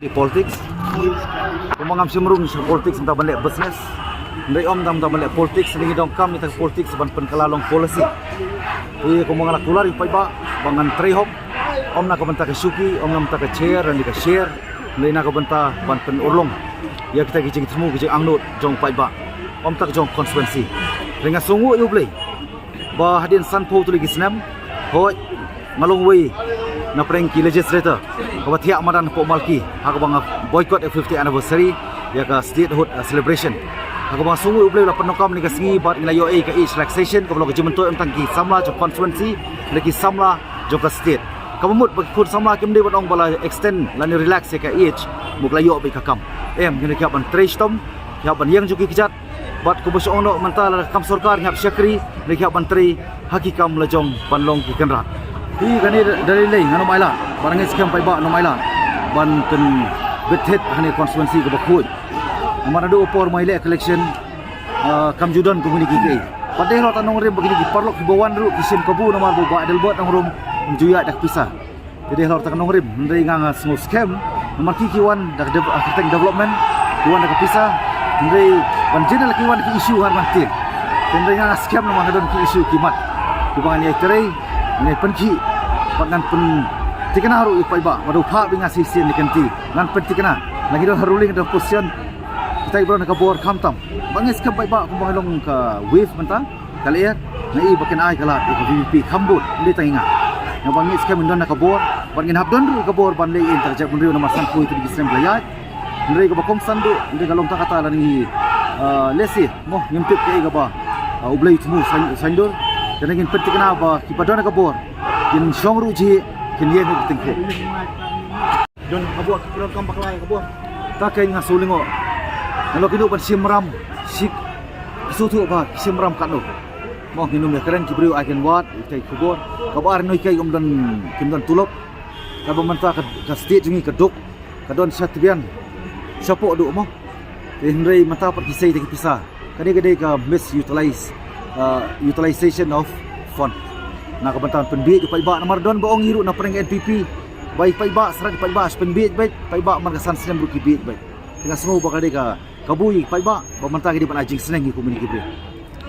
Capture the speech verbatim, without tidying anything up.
Politics. Kumba ngam shim rung sha politics mynta ban leh business. Hynrei ym tang mynta ban leh politics, ngi donkam ïa kata ka politics ban pynkylla long policy. Te kumba nga la kular ïa u paidbah ba ngan trei hok, ym na ka bynta ka shuki, ym na ka bynta ka chair lane ka share, hynrei na ka bynta ban pynurlong ïa kita ki jingthmu ki jingangnud jong u paidbah, ym tang jong constituency. Hynrei nga sngewnguh ïa U Blei ba hadien sanphew tylli ki snem, hooid, nga long uwei na pdeng ki legislator kaba thiah madan hapoh Malki ha kaba nga boycott ïa fiftieth anniversary ïa ka statehood, uh, celebration. Ha kaba nga sngewnguh ïa U Blei ba la pyndonkam ïa ka sngi bad ngi la ïoh ïa ka age relaxation kaba long ka jingmyntoi ym tang ki samla jong constituency, hynrei ki samla jong ka state. Kaba mut ba ki khun samla kim dei ban ong ba la extend lane relax ïa ka age, mut la ïoh beit ka kam. Em, ngi la kiad ban trei shitom, kiad ban ïeng jong ki kjat, bad kumba shu ong noh mynta la kam sorkar ngi hap shakri, ngi hap ban trei ha ki kam la jong ban long ki kynrad. Hi kane da, da lei lei ngan ym ailad, ba ngi skhem paidbah ym ailad ban pynbit thit ha kane constituency kaba khuid. Namar naduh u por ma ïaleh election, ah, kam ju don kumne ki kaei. Pat dei halor ta nongrim ba kine ki paralok kiba wan ruh ki shim kabu namar ba u Bah Adelbert Nongrum um ju ïaid da ka pisa. Te dei halor ta ka nongrim, hynrei nga nga sngew skhem namar ki ki wan da ka dev-, ah, kyrteng development, ki wan da ka pisa, hynrei ban jin la ki wan ki issue ngan ban tip. Hynrei nga nga skhem namar ka don ki issue ki mat kiba ngan ïai trei, ngan ïai pynkhih bad ngan pynthikna ruh ïa u paidbah, bad u paidbah ba nga shisien ne kynti ngan pynthikna. Na ki don ha ruling da opposition, kita ki baroh na ka bor khamtam. Ba ngi skhem paidbah kumba ngi long ka wave mynta ka lyer, nga i ba kin ai ka lad ïa ka V P P kham bun, ym dei tang ïa nga. Nga ba ngi skhem ngin don na ka bor, bad ngin hap don ruh ka bor ban leh ïa ka jaitbynriew namar sanphew tylli ki snem ba la ïaid. Hynrei kaba kongsan duh, hynrei ka long tang kata lane, ah, lehse mo ngim tip kaei kaba, ah, U Blei u thmu saiñ, saiñdur. Te ngin pynthikna ba kiba don na ka bor kin shong ruh jhieh, kin ïeng ruh tyngkhuh. Don ka bor, ki don kam bakla ïa ka bor. Ta kein nga shu lyngngoh. Nga la kynduh ban shim ram, shik, ki shu thuh ba ki shim ram katno. Mo ngin ym ïa kren, ki briew ai kin wad ïa ki khubor. Kaba ar noh ïa ki kim don, kim don tulop. Kaba mynta ka, ka state jong ngi ka duk, ka don sha tbian, shapoh duh mo. Te hynrei mynta pat ki sei da ki pisa. Kane ka dei ka misutilize, uh, utilization of fund. Na ka bynta pynbieit u paidbah namar don ba ong hi ruh na pdeng N P P ba i paidbah, syrang i paidbah shu pynbieit beit, paidbah man ka san snem ruh ki bieit beit. Te nga sngew ba ka dei ka kabu ïa i paidbah ba mynta ki dei ban ai jingsneng ïa kumne ki briew.